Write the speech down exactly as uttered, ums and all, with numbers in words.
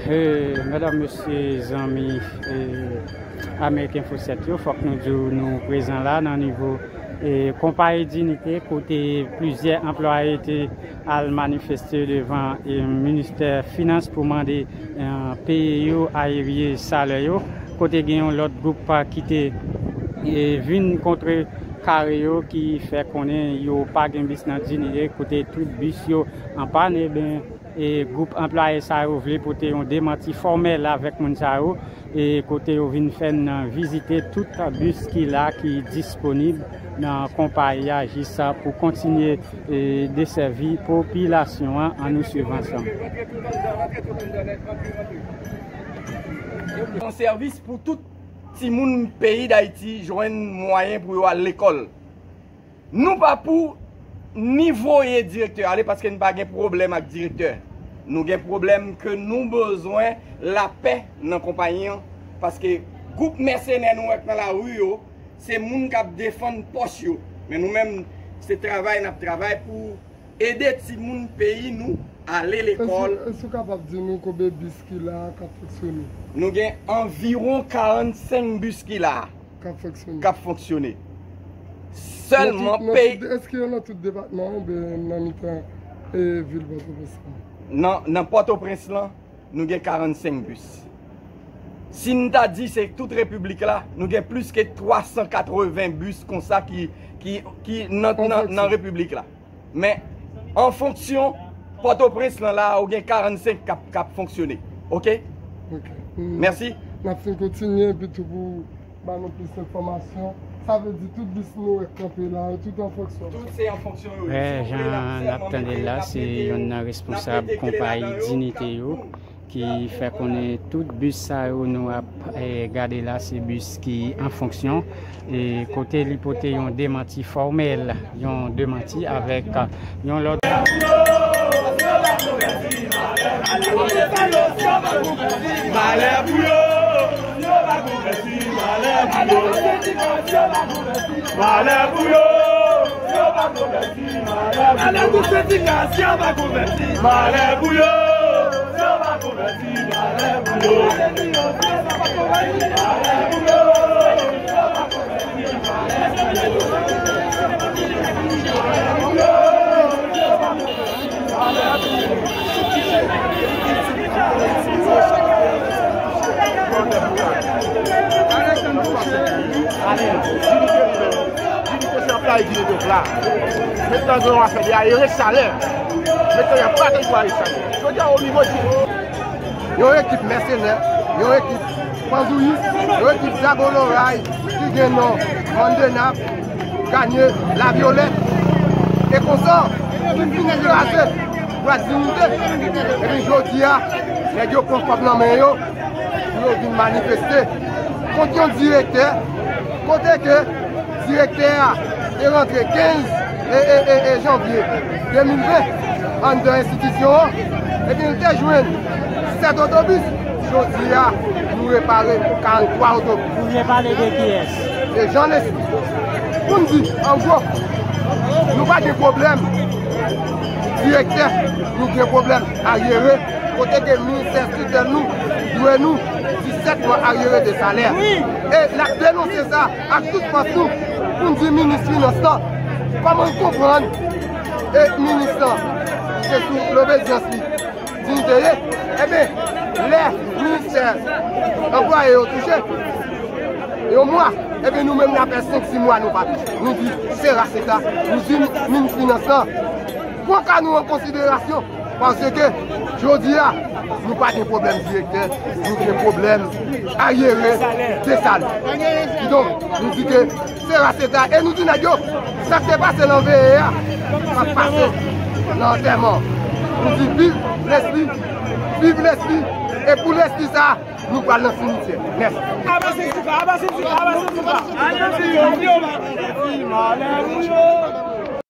E, medam, mesye, zanmi, e, Amerik Enfo sèt yo, fòk nou di w nou prezan la nan nivo, e, konpayi Dinite, kote plizyè anplwaye te al manifeste devan, e, ministè finans pou mande, e, peye yo, ayerye salè yo, kote gen yon lòt gwoup, a, ki te, e, vin kontre kare yo, ki fè konnen yo pa gen bis nan Dinite, kote tout bis yo an pàn, e ben, e gwoup anplwaye sa yo vle pote yon demanti fòmèl avèk moun sa yo, e kote yo vin fè n vizite tout bis ki la, ki disponib nan konpayi a, jis pou kontinye, e, desèvi popilasyon an. Ann nou swiv ansanm. Yon sèvis pou tout timoun peyi Dayiti jwenn mwayen pou yo al lekòl. Nou pa pou ni voye direktè ale, paske n pa gen pwoblèm ak direktè. Nou gen pwoblèm ke nou bezwen lapè nan konpayi an, paske gwoup mèsenè nou wè k nan lari yo, se moun k ap defann pòch yo. Men nou menm, se travay n ap travay pou ede timoun peyi nou ale lekòl. Èske, èske w kapab di nou konbyen bis ki la k ap fonksyone? Nou gen anviwon karannsenk bis ki la. K ap fonksyone. K ap fonksyone. Sèlman peyi. Èske yo nan tout depatman an oubyen nan mitan, e, vil Pòtoprens lan? Nan, nan Pòtoprens lan, nou gen karannsenk bis. Si n ta di se tout repiblik la, nou gen plis ke twa san katreven bis konsa ki, ki, ki nan, nan, nan repiblik la. Men, an fonksyon, Pòtoprens lan la, ou gen karannsenk k ap, k ap fonksyone. Oke? Oke. Mèsi. N ap fin kontinye, epi tou pou ba nou plis enfòmasyon. Sa vle di tout bis nou wè kanpe la, tout an fonksyon. Tout se an fonksyon yo ye. Jan n ap tande l la, se youn nan responsab konpayi Dinite yo ki fè konnen tout bis sa yo nou ap, eh, gade la, se bis ki an fonksyon. E kote li pote yon demanti fòmèl, yon demanti avèk, ah, yon lòt. Malè pou yo, yo pa konvèti, malè pou yo. Malè pou yo, yo pa konvèti, malè pou yo. Malè pou yo, yo pa konvèti, malè pou yo. Dignité se anplwaye, dignité yo la. Mentnan gen yon afè de ayere salè. Mentnan y ap batay pou ayere salè. Jodi a, o nivo di yon ekip mèsenè, yon ekip panzouyis, yon ekip zago loray ki gen non Mandena, Ganye, Lavyolèt. E konsa, fin fin kraze bwa Dignité. Epi jodi a, nèg yo pran kòb nan men yo pou yo vin manifeste kont yon direktè, kote ke direktè a te rantre kenz e, e, e, e janvye de mil ven anndan enstitisyon an, epi l te jwenn sèt otobis. Jodi a, nou repare karannntwa otobis. Ou vle pale de kiyès? De Jean Leslie. Pou n di, an gwo, nou pa gen pwoblèm direktè, nou gen pwoblèm aryere, kote ke ministè enstriktè nou dwe nou disèt mwa aryere de salè. E n ap denonse sa ak tout fòs nou pou n di minis finans lan, kòman l konprann e minis lan se sou lobezyans li Dignité ye. Ebyen, lè ministè anplwaye yo touche yon mwa, ebyen, nou menm n ap fè senk, sis mwa nou pa touche. Nou di se raseta, nou di minis finans lan, pran ka nou an konsiderasyon, paske jodi a, nou pa gen pwoblèm direktè, nou gen pwoblèm aryere de salè. Kidonk, nou di ke se raseta. E nou di nèg yo, sa k te pase nan veye a, p ap pase nan antèman. Nou di viv Leslie, viv Leslie. E pou Leslie sa, nou pral nan simityè. Mèsi. Avanse Tika, avanse Tika, avanse Tika. Avanse Tika.